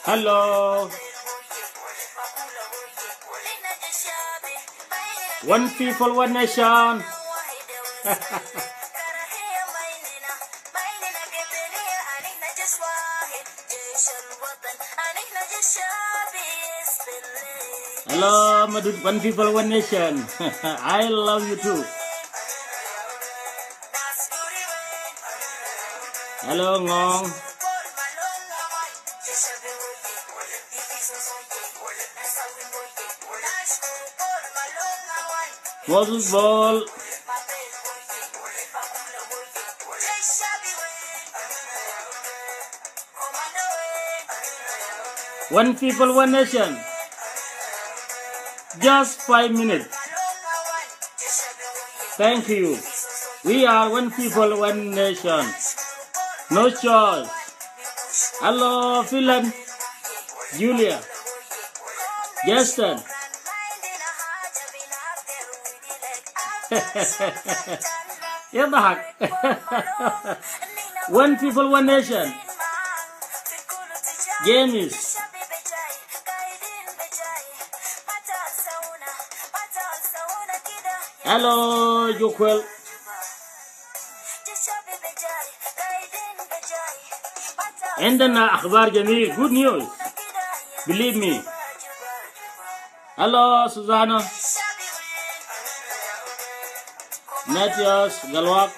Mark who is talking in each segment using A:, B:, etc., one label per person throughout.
A: Hello. One people, one nation. Hello, Madud. One people, one nation. I love you too. Hello, Ngong. Moses Ball. One people, one nation. Just 5 minutes. Thank you. We are one people, one nation. No choice. Hello, Finland. Julia. Justin. يضحك. One people, one nation. James. Hello, Joquel. عندنا أخبار جميل. Good news. Believe me. Hello, Susanna. Matthias, Galwak.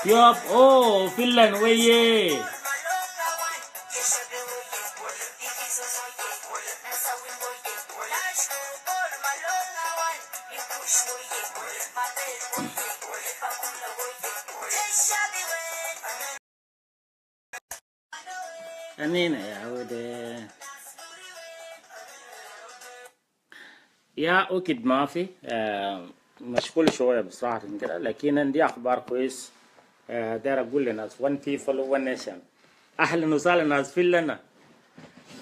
A: Yup. Oh, Finland, ويه. أنينا يا ودي يا أكيد ما في مشغول شوية بصراحة كده، لكن عندي أخبار كويس. داير أقول للناس one people, one nation. أهلا وسهلا ناس فنلندا.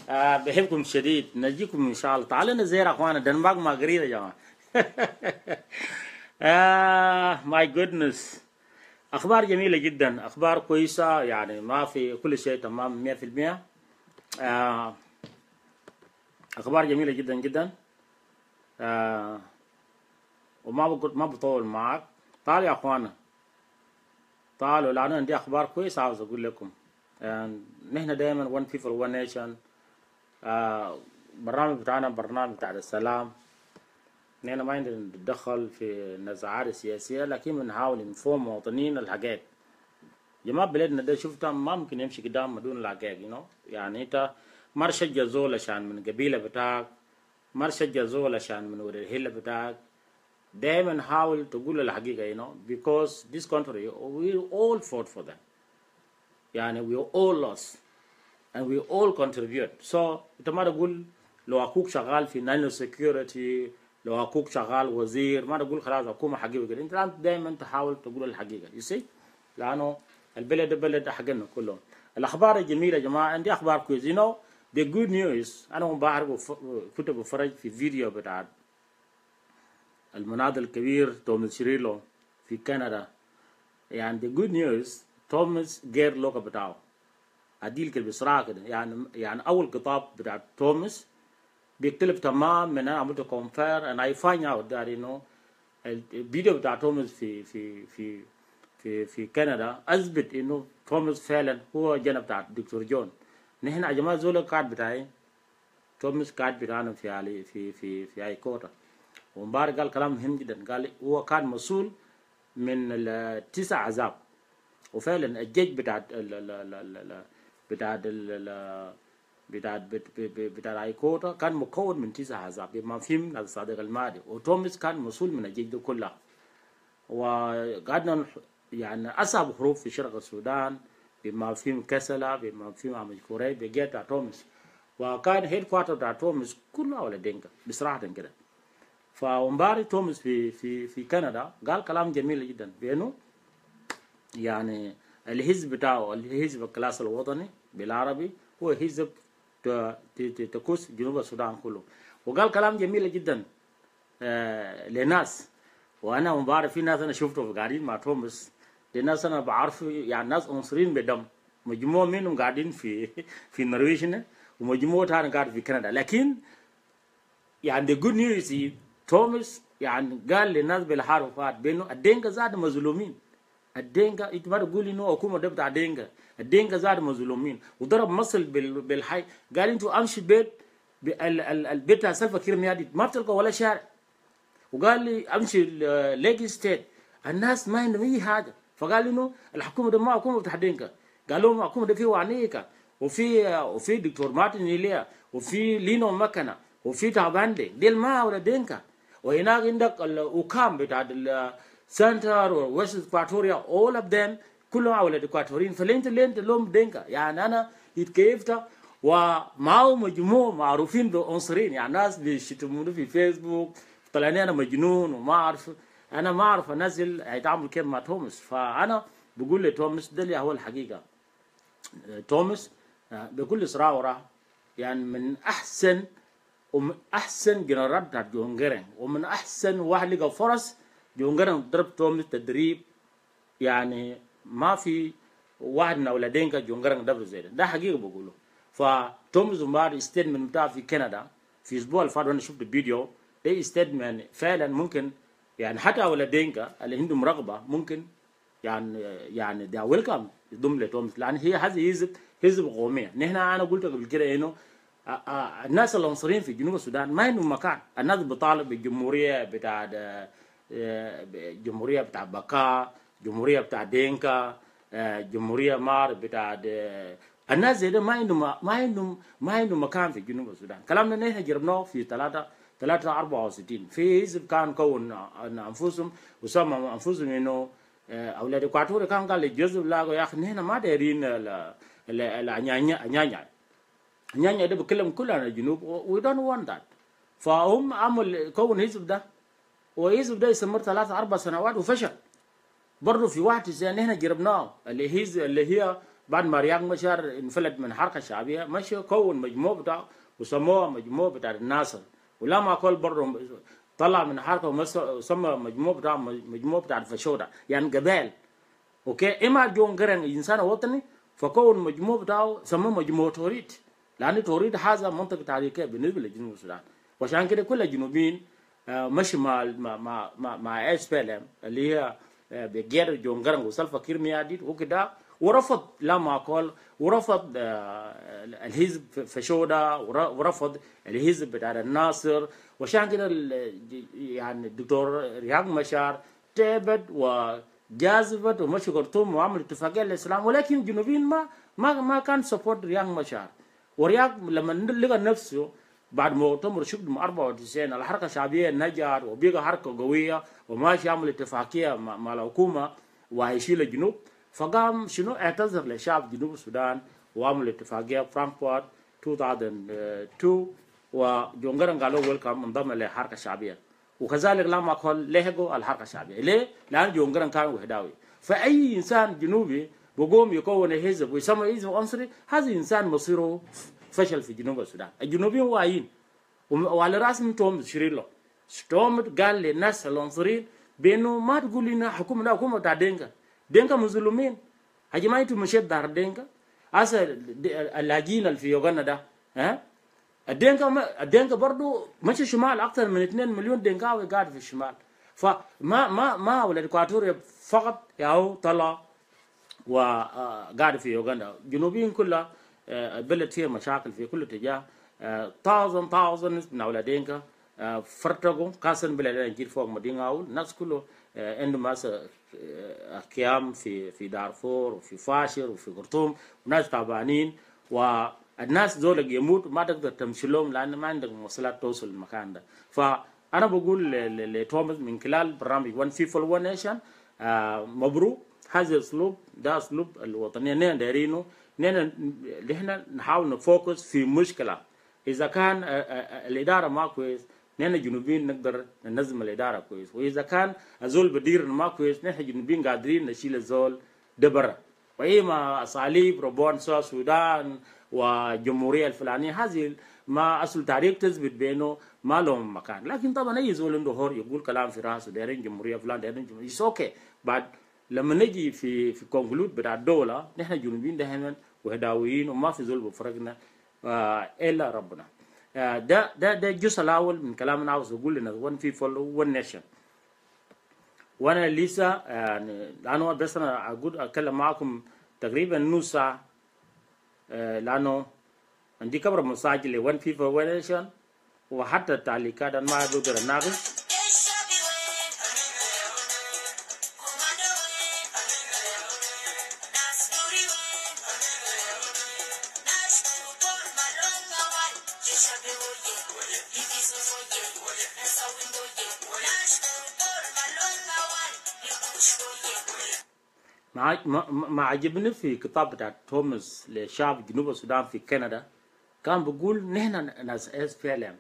A: بحبكم شديد. نجيكم إن شاء الله. تعالوا نزير أخوانا، دنمارك ما قريب يا جماعة. My goodness. أخبار جميلة جدا، أخبار كويسة، يعني ما في كل شيء تمام 100%. أخبار جميلة جدا جدا. وما بقول ما بطول معاك. تعالوا يا أخوانا، تعالوا، لأنه عندي أخبار كويسة عاوز أقول لكم. نحن دائما one people, one nation. برنامج بتاعنا برنامج بتاع السلام. نحن ما عندنا نتدخل في النزاعات السياسية، لكن بنحاول inform مواطنين الحقائق. جماعة، بلدنا ده شفتها ما ممكن يمشي قدام بدون الحقائق. يعني انت ما تشجع زول عشان من قبيلة بتاعك، ما تشجع زول عشان من ولد الحلة بتاعك. دايما حاول تقول الحقيقة because this country, we all fought for them. يعني we all lost and we all contribute. So انت ما تقول لو اخوك شغال في national security، لو اخوك شغال وزير، ما تقول خلاص حكومة حقيقة كده. انت دايما تحاول تقول الحقيقة، you see، لانه البلد ده بلد حقنا كلهم. الاخبار الجميلة يا جماعه، عندي اخبار كويس. The good news، انا امبارح كنت بفرج في فيديو بتاع المناضل الكبير توماس شيريلو في كندا. يعني the good news، توماس غير لغة بتاعه عديل كده بسرعة كده. يعني أول خطاب بتاع توماس بيختلف تمام من أنا عملت compare and I find out that الفيديو بتاع توماس في كندا اثبت انه توماس فعلا هو جنى بتاع الدكتور جون. نحن يا جماعة زول كاد بتاعي توماس كاد بتاعنا في علي في في في ايكوتا. ومبارك قال كلام مهم جدا، قال هو كان مسؤول من التسع عذاب. وفعلا الجيش بتاع ال ال ال ال بتاع ال بتاع بتاع ايكوتا كان مكون من تسع احزاب بما فيهم ناس صادق المهدي، وتوماس كان مسؤول من الجيش ده كلها. وقعدنا يعني اصعب حروب في شرق السودان بما فيهم كسلا، بما فيهم عمل كوري بجيت بتاع توماس، وكان headquarter بتاع توماس كله على دينكا بصراحة كده. فامبارح توماس في كندا قال كلام جميل جدا بانه يعني الحزب بتاعه الحزب الكلاس الوطني بالعربي هو حزب تكوس جنوب السودان كله. وقال كلام جميل جدا لناس، وانا مبارك في ناس انا شفته قاعدين مع توماس، لناس انا بعرف يعني ناس عنصريين بدم، مجموعة منهم قاعدين في النرويج هنا، ومجموعة ثانية قاعد في كندا. لكن يعني the good news is توماس يعني قال للناس بالحرفات بانه الدينكا زاد مظلومين. الدينكا انت ما تقول انه حكومة ده بتاع دينكا، الدينكا زاد مظلومين. وضرب مثل بالحي، قال انتوا امشي بيت البيت بتاع سلفا كير ميادي ما بتلقى ولا شارع. وقال لي امشي Lakes State الناس ما عندهم اي حاجة. فقال انه الحكومة ده ما حكومة بتاع دينكا، قال لهم الحكومة ده في وانيكا وفي دكتور مارتن إيليا وفي لينو مكنه وفي تاباندي، ديل ما ولا دينكا. وهناك عندك الاوكام بتاع ال Central و West Equatoria all of them كلهم اولاد اكواتوريين. فلين لين لهم دينكا. يعني انا اتكيفت ومعه مجموعة معروفين بعنصريين، يعني ناس بيشتموني في فيسبوك طلعني انا مجنون وما اعرف، انا ما اعرف انزل هيتعامل كيف مع توماس. فانا بقول لتوماس ده اللي هو الحقيقة. توماس بكل صراحة وراحة يعني من احسن ومن احسن جنرال بتاع جون جرين، ومن احسن واحد لقى فرص جون جرين ضرب توماس تدريب، يعني ما في واحد من اولادين جون جرين ضرب زي ده، ده حقيقة بقوله. فتوماس بعد statement بتاعه في كندا في اسبوع اللي فات وانا شفت الفيديو ده statement فعلا ممكن يعني حتى اولاد دينكا اللي عندهم رغبة ممكن يعني they are welcome يضم لتوماس، لان هي هذه حزب قومية. نحن انا قلت قبل كده انه الناس العنصريين في جنوب السودان ما عندهم مكان. الناس بتطالب بالجمهوريه بتاع جمهورية بتاع بكا، جمهورية بتاع دينكا، جمهورية مار بتاع الناس زي ده ما عندهم مكان في جنوب السودان. كلامنا نحن جربناه في 3 3 64 في حزب كان كون انفسهم وسموا انفسهم انه اولاد اكواتوريا، كان قال لجوزيف لاغو يا اخي نحن ما دايرين الانيانيا انيانيا ده بكلم كل عن الجنوب، we don't want that. فهم عمل كون حزب ده، وحزب ده استمر 3 4 سنوات وفشل برضه. في واحد زي نحن جربناه اللي هي بعد ما رياك مشار انفلت من الحركة الشعبية مشى كون مجموعة بتاع وسموها مجموعة بتاع الناصر، ولما كل برضه طلع من الحركة وسمى مجموعة بتاع مجموعة بتاع الفشوده، يعني قبائل. okay، اما جون جرن انسان وطني فكون مجموعة بتاعه سموه مجموعة توريت، لان توريت هذا منطقة تاريخية بالنسبة لجنوب السودان. وعشان كده كل الجنوبيين مشي مع SPLM اللي هي بقيادة جون جرن وسلفا كير مياديت وكده، ورفض لام اكول، ورفض الحزب فشودا، ورفض الحزب بتاع الناصر. وعشان كده يعني الدكتور رياك مشار تعبت وجازفت ومشي خرطوم وعمل اتفاقية للسلام، ولكن الجنوبيين ما كان support رياك مشار. ورياك لما لقى نفسه بعد مؤتمر شقدم 94 الحركة الشعبية نجحت وبقى حركة قوية وماشي يعمل اتفاقية مع الحكومة وهيشيل الجنوب، فقام شنو؟ اعتذر لشعب جنوب السودان وعمل اتفاقية فرانكفورت 2002، وجون قرنق قالوا welcome انضم للحركة الشعبية. وكذلك لام اكول لحقوا الحركة الشعبية. ليه؟ لأن جون قرنق كان وحداوي. فأي إنسان جنوبي بقوم يكون حزب ويسمى حزب عنصري، هذا إنسان مصيره فشل في جنوب السودان. الجنوبيين واعيين، وعلى راسهم توم شيريلو. توم قال للناس العنصريين بانه ما تقول لنا حكومة، لا حكومة بتاع دينكا، دينكا مظلومين. يا جماعة انتوا مشيت دار دينكا هسه اللاجئين اللي في يوغندا ده، ها الدينكا ما الدينكا برضه مشي الشمال، اكثر من 2 مليون دينكاوي قاعد في الشمال. فما ما ما ولاد اكواتوريا فقط ياهو طلع وقاعد في يوغندا. جنوبيين كلها البلد فيها مشاكل في كل اتجاه. thousand thousands من اولاد دينكا فرتقوا خاصة بلاد نجيل فوق مدينة أول. الناس كله عندهم هسه قيام في دارفور وفي فاشر وفي خرطوم، وناس تعبانين، والناس زولك يموت ما تقدر تمشي لهم لأن ما عندك مواصلات توصل المكان ده. فأنا بقول لتوماس من خلال برنامج One People One Nation، مبروك هذا الاسلوب ده، اسلوب الوطنية نحن دايرينه. نحن نحاول ن focus في مشكلة، اذا كان الادارة ما كويس نحن جنوبيين نقدر ننظم الادارة كويس، واذا كان الزول بدير ما كويس نحن جنوبيين قادرين نشيل الزول ده برا. واي ما اساليب reborn South السودان وجمهوريه الفلانية، هذه ما اصل تاريخ تثبت بانه ما لهم مكان. لكن طبعا اي زول عنده حر يقول كلام في راسه، دايرين جمهورية فلان، دايرين جمهورية، it's okay. بعد لما نجي في conclude بتاع الدولة، نحن جنوبيين دائما وحداويين وما في زول بفرقنا الا ربنا. ده الجزء الاول من كلام انا عاوز اقول لنا one people one nation. وانا لسه يعني لانه بس انا اقول اتكلم معكم تقريبا نص ساعة، لانه عندي كبر مساجل ل one people one nation، وحتى التعليقات انا ما بقدر اناقش. ما عجبني في كتاب بتاع توماس لشعب جنوب السودان في كندا، كان بيقول نحن ناس اس بي ال ام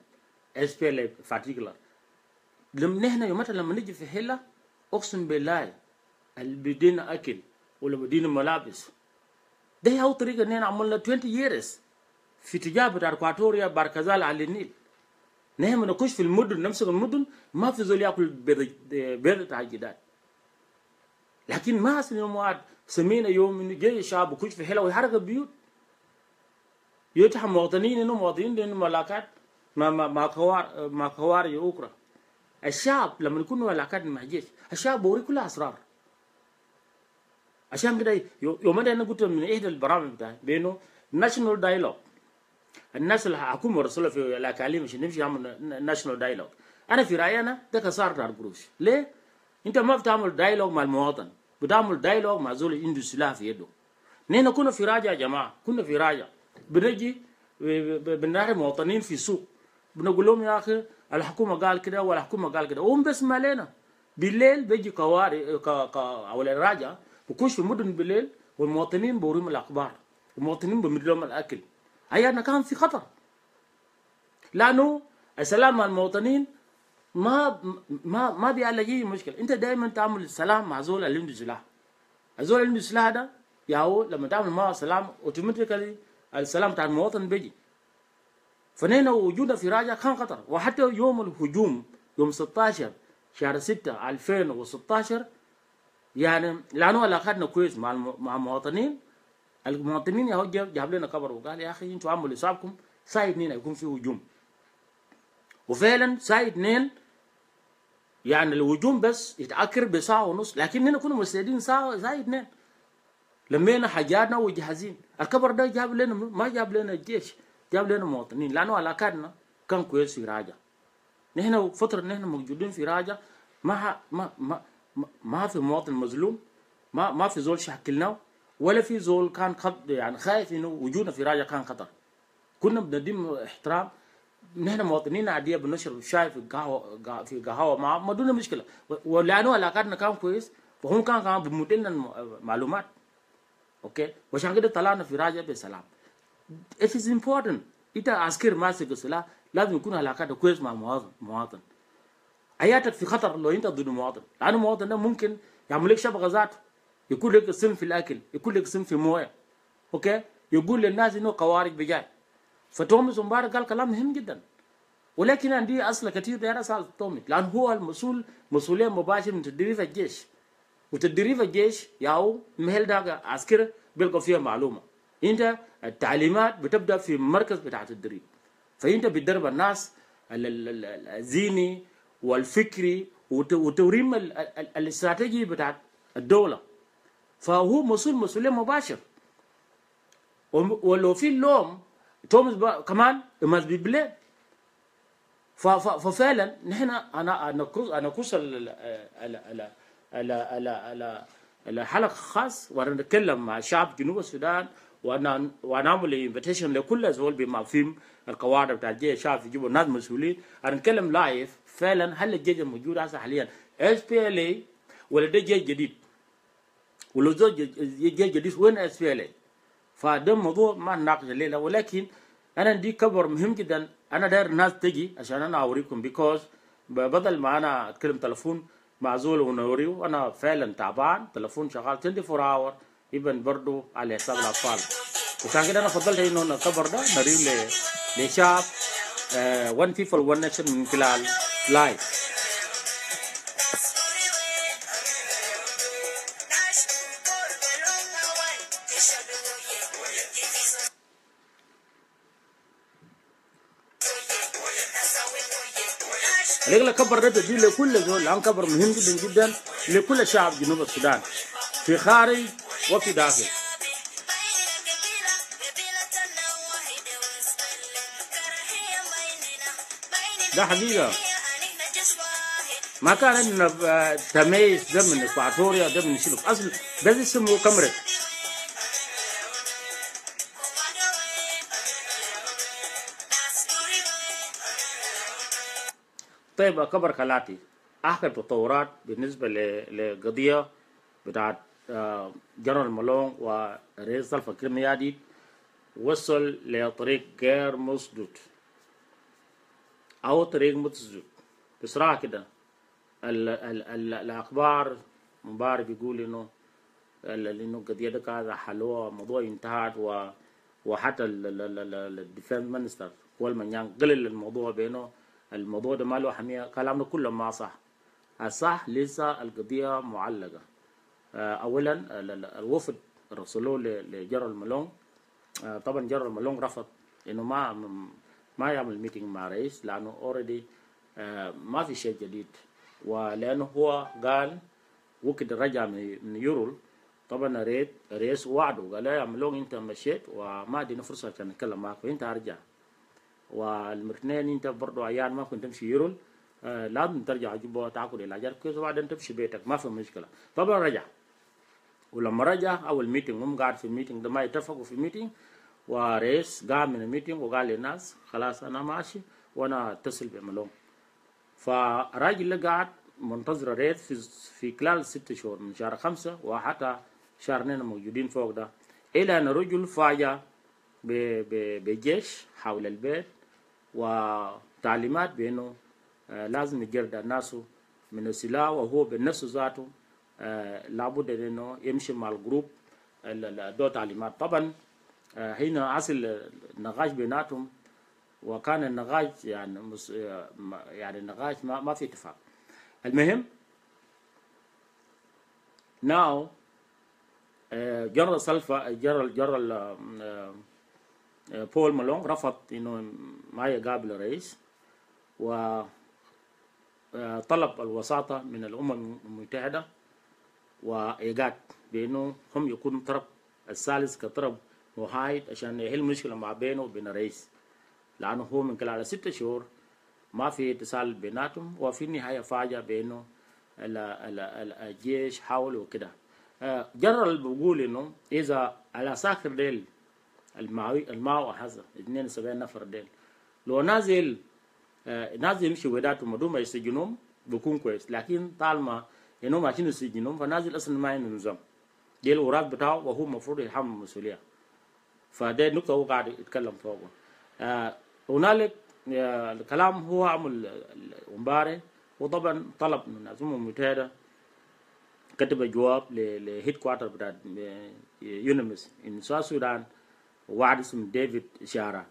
A: اس بي ال particular، لما نحن يومتها لما نجي في حلة اقسم بالله اللي بيدينا اكل ولا بيدينا ملابس، ده هو طريقة نحن عملنا 20 years في تجاه بتاع اكواتوريا باركزال على النيل. نحن بنخش في المدن نمسك المدن ما في زول ياكل بيض بتاع الجداد. لكن ما حصل يوم واحد سمينا يوم انه جاي الشعب بخش في حلة ويحرق البيوت، يتهم مواطنين انه مواطنين لانه ملاكات ما ما ما خوار ما خوارج اخرى. الشعب لما يكون ملاكات مع الجيش الشعب بوري كل اسرار. عشان كده يوم انا قلت من احدى البرامج بتاعي بانه national dialogue، الناس اللي حكومة رسلوا في الاكاليم عشان نمشي نعمل national dialogue، انا في رايي انا ده خسارة بتاع القروش. ليه؟ انت ما بتعمل dialogue مع المواطن، بتعمل dialogue مع زول عنده سلاح في يده. نحن كنا في راجع يا جماعة، كنا في راجع بنجي بنعرف مواطنين في سوق، بنقول لهم يا اخي الحكومة قال كده والحكومة قال كده، وهم بيسمع لنا. بالليل بيجي كواري او الراجع بكوش في مدن بالليل، والمواطنين بوريهم الاخبار، المواطنين بمدوا لهم الاكل. هيا كان في خطر، لانه السلام مع المواطنين ما ما ما بيعالج اي مشكلة. انت دائما تعمل السلام مع زول اللي عنده سلاح، الزول اللي عنده سلاح ده يا هو لما تعمل معه سلام automatically السلام بتاع المواطن بيجي. فنحن وجودنا في راجع كان خطر، وحتى يوم الهجوم يوم 16 شهر 6 2016 يعني لانه علاقتنا كويس مع المواطنين، المواطنين يا هو جاب لنا خبر وقال يا اخي انتوا عملوا حسابكم الساعة 2 هيكون في هجوم. وفعلا الساعة 2 يعني الهجوم بس يتأخر بساعة ونص، لكن نحن كنا مستعدين ساعة 2، لمينا حاجاتنا وجاهزين. الخبر ده جاب لنا، ما جاب لنا الجيش، جاب لنا مواطنين، لانه علاقاتنا كان كويس في راجع. نحن فترة نحن موجودين في راجع ما ما ما ما في مواطن مظلوم، ما في زول شكلناه، ولا في زول كان يعني خايف انه وجودنا في راجع كان خطر. كنا بنديم احترام، نحن مواطنين عادية بنشرب شاي في قهوة في قهوة مع ما دون مشكلة، ولانه علاقاتنا كان كويس فهم كان بيمدوا لنا معلومات. okay، وعشان كده طلعنا في راجع بسلام. It is important. انت عسكري ماسك السلاح لازم يكون علاقاتك كويس مع المواطن. حياتك في خطر لو انت ضد المواطن، لانه المواطن ده ممكن يعمل لك شبكة ذاته، يكون لك سم في الاكل، يكون لك سم في مويه. okay، يقول للناس انه قوارب بجاي. فتوماس مبارك قال كلام مهم جدا، ولكن عندي اسئلة كثير داير اسال تومي، لان هو المسؤول مسؤولية مباشرة من تدريب الجيش، وتدريب الجيش ياو مهل ده عسكري بيلقى فيها معلومة. انت التعليمات بتبدا في المركز بتاع التدريب، فانت بتدرب الناس الزيني والفكري وتوريم الاستراتيجي بتاع الدولة. فهو مسؤول مسؤولية مباشر، ولو في اللوم توماس كمان must be blamed. ففعلا نحن انا نكوس الحلقة خاص ونتكلم مع شعب جنوب السودان ونعمل invitation لكل زول بما فيهم القواعد بتاع الجيش الشعب في جوبا، الناس مسؤولين. نتكلم live فعلا هل الجيش الموجود هسه حاليا SPLA ولا ده جيش جديد؟ ولو جيش جديد وين SPLA؟ فده موضوع ما نناقش الليلة، ولكن انا عندي خبر مهم جدا، انا داير الناس تجي عشان انا اوريكم، because بدل ما انا اتكلم تلفون مع زول ونوريه، انا فعلا تعبان، تلفون شغال 24 hour even برضو على حساب الاطفال. وكان كده انا فضلت انه الخبر ده نوريه لشعب one people one nation من خلال live. لكن الخبر ده تدي لكل زول، لان خبر مهم جدا جدا لكل شعب جنوب السودان في خارج وفي داخل. ده حقيقة ما كان عندنا تمييز، ده من اكواتوريا ده من شنو اصل ده اسمه كمرة. طيب خبر كالاتي، اخر تطورات بالنسبة لقضيه بتاعت جنرال مالون ورئيس سلفا كير ميارديت وصل لطريق غير مسدود او طريق مسدود. بسرعة كده الاخبار مبارك بيقول انه القضية ده كذا حلوها، الموضوع انتهت، وحتى ال defense minister كوال منيان قلل الموضوع بانه الموضوع ده ما له أهمية. كلامنا كله ما صح، الصح لسه القضية معلقة. أولا الوفد رسلوه لجنرال مالون، طبعا جنرال مالون رفض إنه ما يعمل meeting مع رئيس، لأنه already ما في شيء جديد، ولأنه هو قال وقت رجع من يورول طبعا الرئيس وعده قال له يا مالون أنت مشيت وما ادينا فرصة عشان نتكلم معك وأنت أرجع، والمرتين انت برضو عيان ما كنت تمشي يرول، لازم ترجع جوبا تاكل علاجات كويس وبعدين تمشي بيتك ما في مشكلة. طبعا رجع، ولما رجع اول meeting هم قاعد في ال meeting ده ما يتفقوا في ال meeting، ورئيس قام من ال meeting وقال للناس خلاص انا ماشي وانا اتصل بمالون. فالراجل اللي قاعد منتظر الرئيس في خلال 6 شهور من شهر 5 وحتى شهر 2 موجودين فوق ده، الى ان الرجل فاجأ بجيش حول البيت وتعليمات بانه لازم يجرد الناس من السلاح، وهو بنفسه ذاته لابد انه يمشي مع ال group دو تعليمات. طبعا هنا عصل النقاش بيناتهم، وكان النقاش يعني يعني النقاش ما في اتفاق. المهم now جنرال سلفا جنرال بول مالون رفض انه ما يقابل الرئيس، وطلب الوساطة من الأمم المتحدة وإيجاد بأنه هم يكونوا طرف الثالث كطرف محايد عشان يحل المشكلة مع بينه وبين الرئيس، لأنه هو من خلال 6 شهور ما في اتصال بيناتهم، وفي النهاية فاجأ بأنه الجيش حاول وكده. جنرال بيقول إنه إذا العساكر ديل الماو هذا 72 نفر ديل لو نازل نازل يمشي وداتهم بدون ما يسجنهم بيكون كويس، لكن طالما انهم ماشيين يسجنهم فنازل اصلا ما عنده نظام، دي الاوراق بتاعه وهو المفروض يتحمل المسؤولية. فده النقطة هو قاعد يتكلم فوقه. هنالك الكلام هو عمل امبارح، وطبعا طلب من الامم المتحدة كتب جواب ل headquarter بتاع UNMISS in South Sudan، واحد اسمه ديفيد شارا،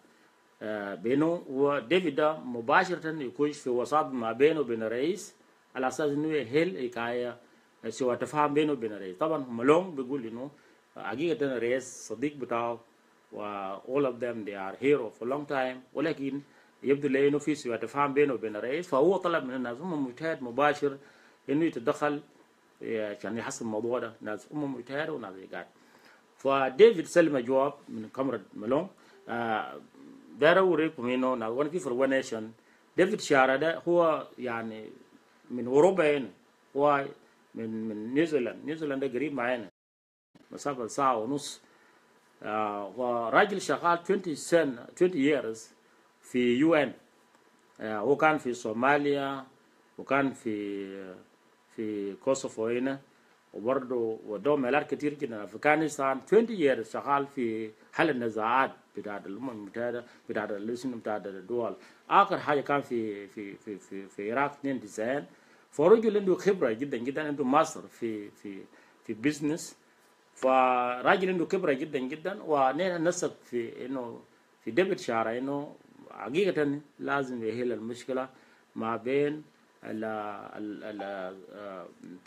A: بينه وديفيد ده مباشرة يكون في وساط ما بينه وبين الرئيس على أساس إنه يحل حكاية سوى تفاهم بينه وبين الرئيس. طبعا مالون بيقول إنه حقيقة الرئيس صديق بتاعه و all of them they are hero for long time، ولكن يبدو لي انه في سوء تفاهم بينه وبين الرئيس، فهو طلب من الناس امم المتحدة مباشر انه يتدخل عشان يحسن الموضوع ده، ناس المتحدة وناس ايقاد. فديفيد سلم جواب من comrade ملونق. داير اوريكم انه ناس one people one nation. ديفيد شارع ده هو يعني من اوروبا هنا، هو من نيوزيلاند. نيوزيلاند ده قريب معانا مسافة ساعة ونص. وراجل شغال 20 سنة 20 years في UN. هو كان في صوماليا وكان في كوسوفو هنا، وبرضه ودوه ميلاد كتير جدا افغانستان. 20 years شغال في حل النزاعات بتاعت الامم المتحدة، بتاعت الاسم بتاعت الدول. اخر حاجة كان في العراق 92. فرجل عنده خبره جدا جدا، عنده ماستر في business. فراجل عنده خبره جدا جدا، ونحن نثق في انه في ديفيد شارع انه حقيقة لازم يحل المشكلة ما بين ال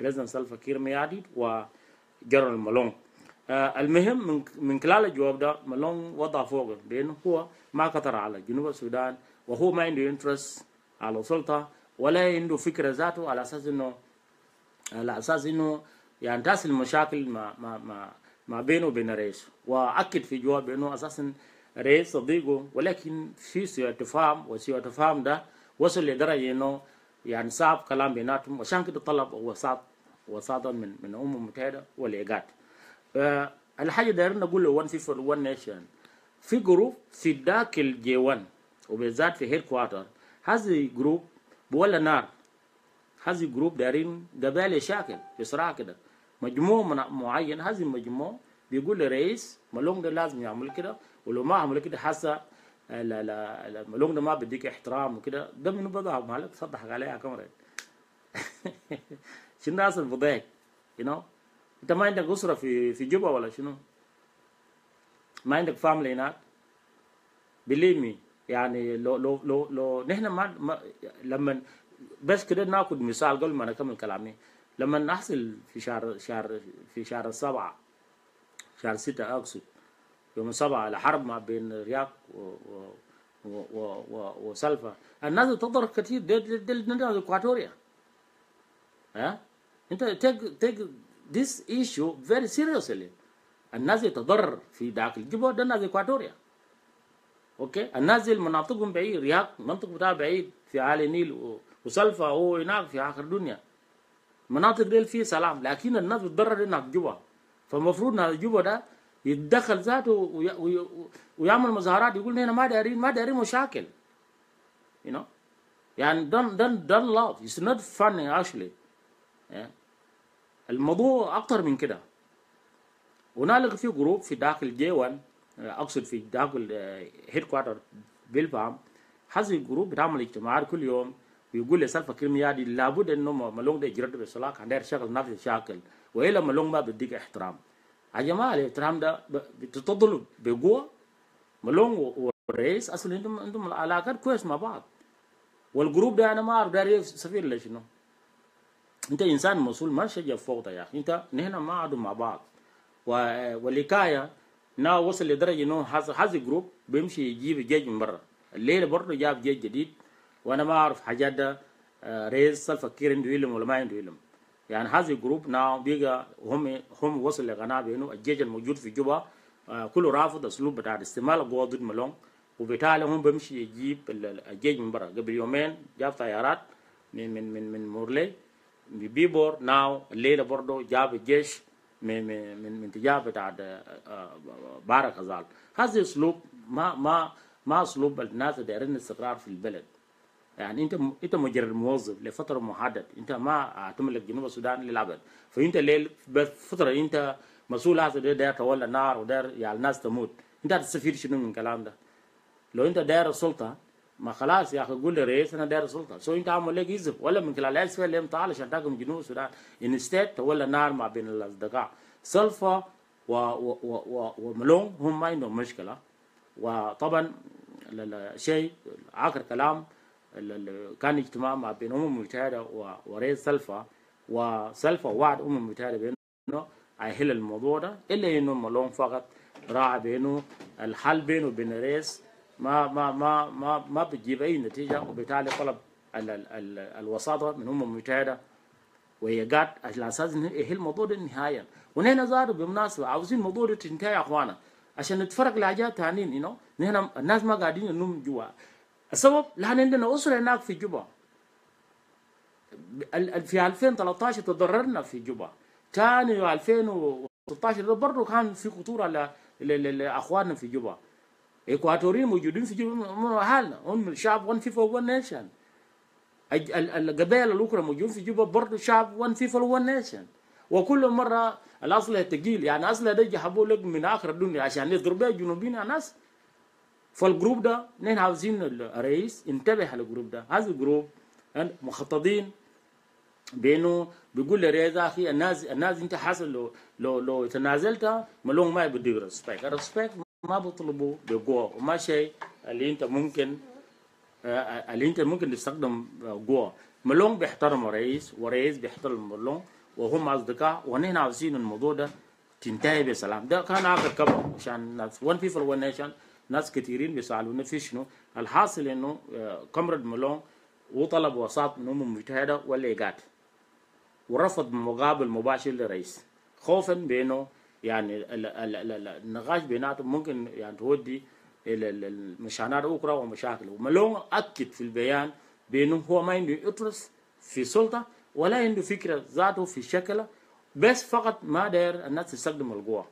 A: president سلفا كير ميارديت وجنرال مالون. المهم من خلال الجواب ده مالون وضع فوق بانه هو ما خطر على جنوب السودان، وهو ما عنده interest على السلطة ولا عنده فكرة ذاته على اساس انه يعني تحصل مشاكل ما بينه وبين الرئيس. واكد في جواب بانه اساسا الرئيس صديقه، ولكن في سوء تفاهم، وسوء تفاهم ده وصل لدرجة انه يعني صعب كلام بيناتهم، وعشان كده طلب وساطة من الامم المتحدة والايقاد. الحاجة دايرين نقول له 1 people 1 nation، في group في داخل J1 وبالذات في headquarter، هذه group بولع نار، هذه group دايرين قبائل يشاكل بصراحة كده، مجموعة من معين. هذه المجموعة بيقول للرئيس ملونق ده لازم يعمل كده، ولو ما عمل كده حاسه لا لا لا ملونق ده ما بديك احترام وكده. ده منو بضحك مالك صدحك عليها يا comrade؟ شنو الناس اللي بضحك؟ انت ما عندك اسره في جوبا ولا شنو؟ ما عندك family هناك؟ believe me، يعني لو نحن ما لما بس كده ناخذ مثال قبل ما نكمل كلامي، لما نحصل في شهر 7، شهر 6 اقصد، يوم 7، الحرب ما بين رياك و و و و وسلفا، الناس تضرر كثير، دي الناس اكواتوريا. ها انت take this issue very seriously. الناس يتضرر في داخل جوبا ده الناس اكواتوريا، okay؟ الناس اللي مناطقهم بعيد، رياك منطقة بتاعها بعيد في اعالي النيل، وسلفا هو هناك في اخر الدنيا. مناطق ديل فيه سلام، لكن الناس بتضرر هناك جوبا. فالمفروض ناس جوبا ده يتدخل ذاته ويعمل مظاهرات، يقول نحن ما دايرين مشاكل. يعني don't laugh، it's not funny actually. yeah. الموضوع اكتر من كده. هنالك في group في داخل J1، اقصد في داخل headquarter بالفهم، هذه ال group بتعمل اجتماعات كل يوم، ويقول لسلفا كير ميارديت لابد انه ملونق ده يجرد بسلاح عندها شغل نفس الشاكل، والا ملونق ما بديك احترام. يا جماعه، الاحترام ده بتطلب بقوه. ملونق والرئيس اصلا عندهم علاقات كويس مع بعض، وال group ده انا ما اعرف داير سفير لشنو. انت انسان مسؤول، ما شجع فوضى يا اخي انت. نحن ما قعدوا مع بعض والحكاية now وصل لدرجة انه هذا group بيمشي يجيب جيش من برا. الليلة برضه جاب جيش جديد، وانا ما اعرف حاجات ده رئيس سلفا كير عنده علم ولا ما عنده علم. يعني هذا ال group now بيجا هم وصل لقناعة بانه الجيش الموجود في جوبا كله رافض اسلوب بتاع استعمال القوة ضد ملونق، وبالتالي هم بيمشي يجيب الجيش من برا. قبل يومين جاب طيارات من مورلي بيبور. now الليلة برضه جاب الجيش من تجاه بتاع بحر الغزال. هذا اسلوب ما اسلوب الناس اللي دايرين استقرار في البلد. يعني انت مجرد موظف لفترة محدد، انت ما تملك جنوب السودان للابد. فانت ليه بس فترة انت مسؤول هذا ده داير تولع نار وداير يعني الناس تموت؟ انت هتستفيد شنو من الكلام ده؟ لو انت داير السلطة ما خلاص يا اخي، قول للرئيس انا داير السلطه، so انت عامل لك يزف ولا من خلال SPLM تعال عشان تحكم جنوب السودان. instead تولع نار ما بين الاصدقاء. سلفا و و و و وملونق هم ما عندهم مشكله. وطبعا شيء اخر كلام كان اجتماع ما بين الامم المتحدة ورئيس سلفا، وسلفا وعد الامم المتحدة بانه هيحل الموضوع ده، الا انه ملونق فقط راعى بانه الحل بينه وبين الرئيس. ما بتجيب اي نتيجة، وبالتالي طلب ال ال ال الوساطة من الامم المتحدة وإيقاد على اساس انه يحل الموضوع ده نهائيا. ونحن ذاته بالمناسبة عاوزين الموضوع ده تنتهي يا اخوانا عشان نتفرق لحاجات ثانيين. نحن الناس ما قاعدين ننوم جوا، السبب لان عندنا اسره هناك في جوبا. في 2013 تضررنا في جوبا، ثاني 2016 ده برضه كان في خطورة على لاخواننا في جوبا. اكواتوريين موجودين في جوبا هم اهلنا، هم شعب one people one nation. القبائل الاخرى موجودين في جوبا برضه شعب one people one nation. وكل مرة الاسلحة الثقيل، يعني اسلحة ده جابوا لك من اخر الدنيا عشان يضرب بها الجنوبيين الناس. فال group ده نحن عاوزين الرئيس ينتبه على ال group ده. هذا ال group مخططين بانه بيقول للرئيس اخي الناس انت حاصل لو تنازلت ملون ما بديك respect. ال respect ما بيطلبوا بقوة، وما شيء اللي انت ممكن تستخدم قوة. ملون بيحترم الرئيس ورئيس بيحترم ملون وهم اصدقاء، ونحن عاوزين الموضوع ده تنتهي بسلام. ده كان اخر خبر عشان ناس one people one nation. ناس كثيرين بيسالونا في شنو الحاصل، انه comrade ملون وطلب وساط من الامم المتحدة والايقاد ورفض مقابل مباشر للرئيس خوفا بانه يعني النقاش بيناتهم ممكن يعني تودي الى المشانات اخرى ومشاكل. وملون اكد في البيان بانه هو ما عنده interest في سلطة ولا عنده فكرة ذاته في شكله، بس فقط ما داير الناس تستخدم القوة،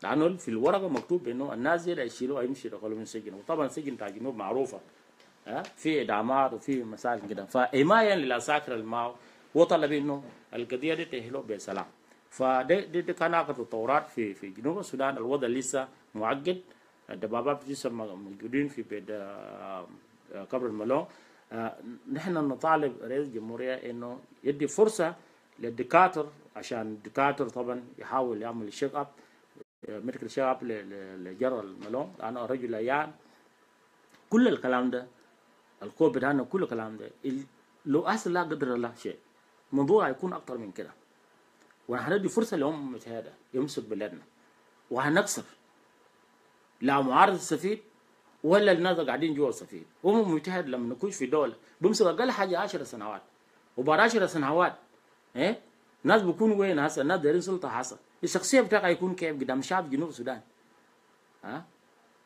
A: لانه في الورقة مكتوب بانه الناس دي يشيلوها يمشي يدخلوا من السجن، وطبعا السجن بتاع الجنوب معروفة، ها في اعدامات وفي مسائل كده. فحمايه للعساكر الماو وطلب انه القضية دي تحلو بسلام. فدي دي, دي كان اخر تطورات في جنوب السودان. الوضع لسه معقد، الدبابات لسه موجودين في بيت comrade ملون. نحن نطالب رئيس الجمهورية انه يدي فرصة للدكاتر عشان الدكاتر طبعا يحاول يعمل check up، medical check up لجنرال ملون، لانه الرجل عيان. كل الكلام ده الكوب بتاعنا، كل الكلام ده لو اصل لا قدر الله شيء الموضوع هيكون اكتر من كده، وهندي فرصة للامم المتحدة يمسك بلدنا وهنكسر لا معارضة السفيد ولا الناس قاعدين جوا السفيد. الامم المتحدة لما نكون في دولة بمسك اقل حاجة 10 سنوات، وبعد 10 سنوات ايه ناس بيكونوا وين هسه؟ الناس دايرين سلطة هسه، الشخصية بتاعك هيكون كيف قدام شعب جنوب السودان؟ ها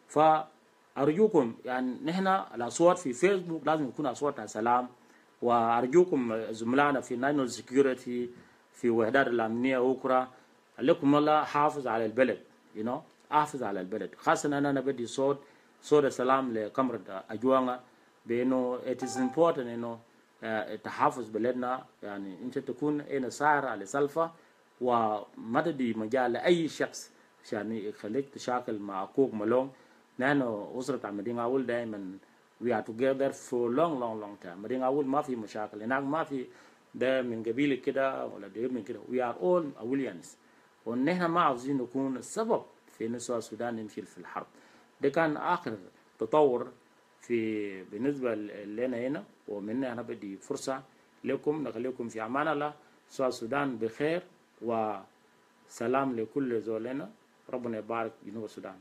A: فارجوكم يعني نحن الاصوات في فيسبوك لازم يكون اصوات سلام، وارجوكم زملائنا في national security في وحدات الامنية اخرى، عليكم الله حافظ على البلد، حافظ على البلد. خاصة انا بدي صوت السلام ل comrade اجوانا بانه it is important انه تحافظ بلدنا، يعني انت تكون اين ساعر على سلفا وما تدي مجال لاي شخص عشان يخليك تشاكل مع اخوك ملون. نحن أسرة مدينة أول دائما we are together for long long long time. مدينة أول ما في مشاكل هناك، ما في ده من قبيلة كده ولا ده من كده، we are all Awulians، ونحن ما عاوزين نكون السبب في إن السودان يمشي في الحرب. ده كان آخر تطور في بالنسبة لنا هنا، ومن أنا بدي فرصة لكم نخليكم في أمان الله. السودان بخير وسلام لكل زولنا، ربنا يبارك جنوب السودان.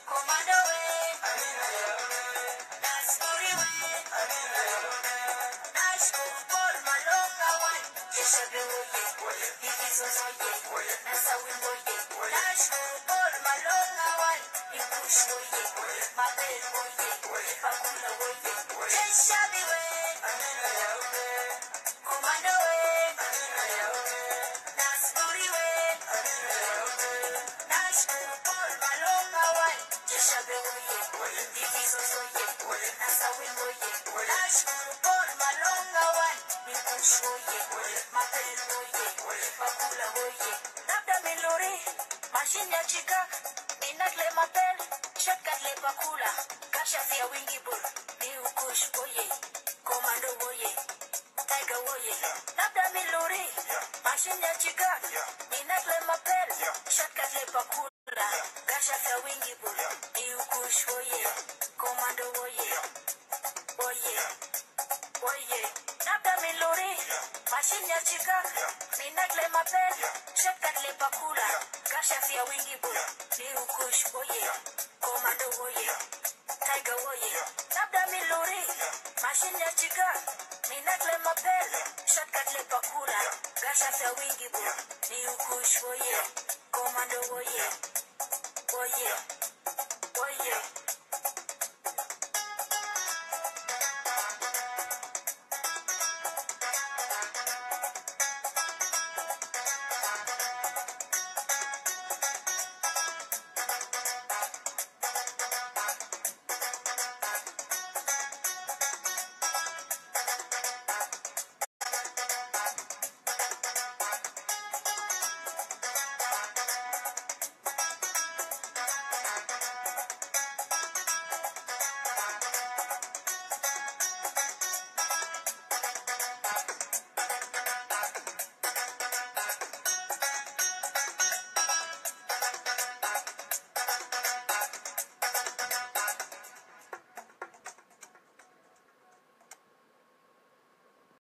B: Comando.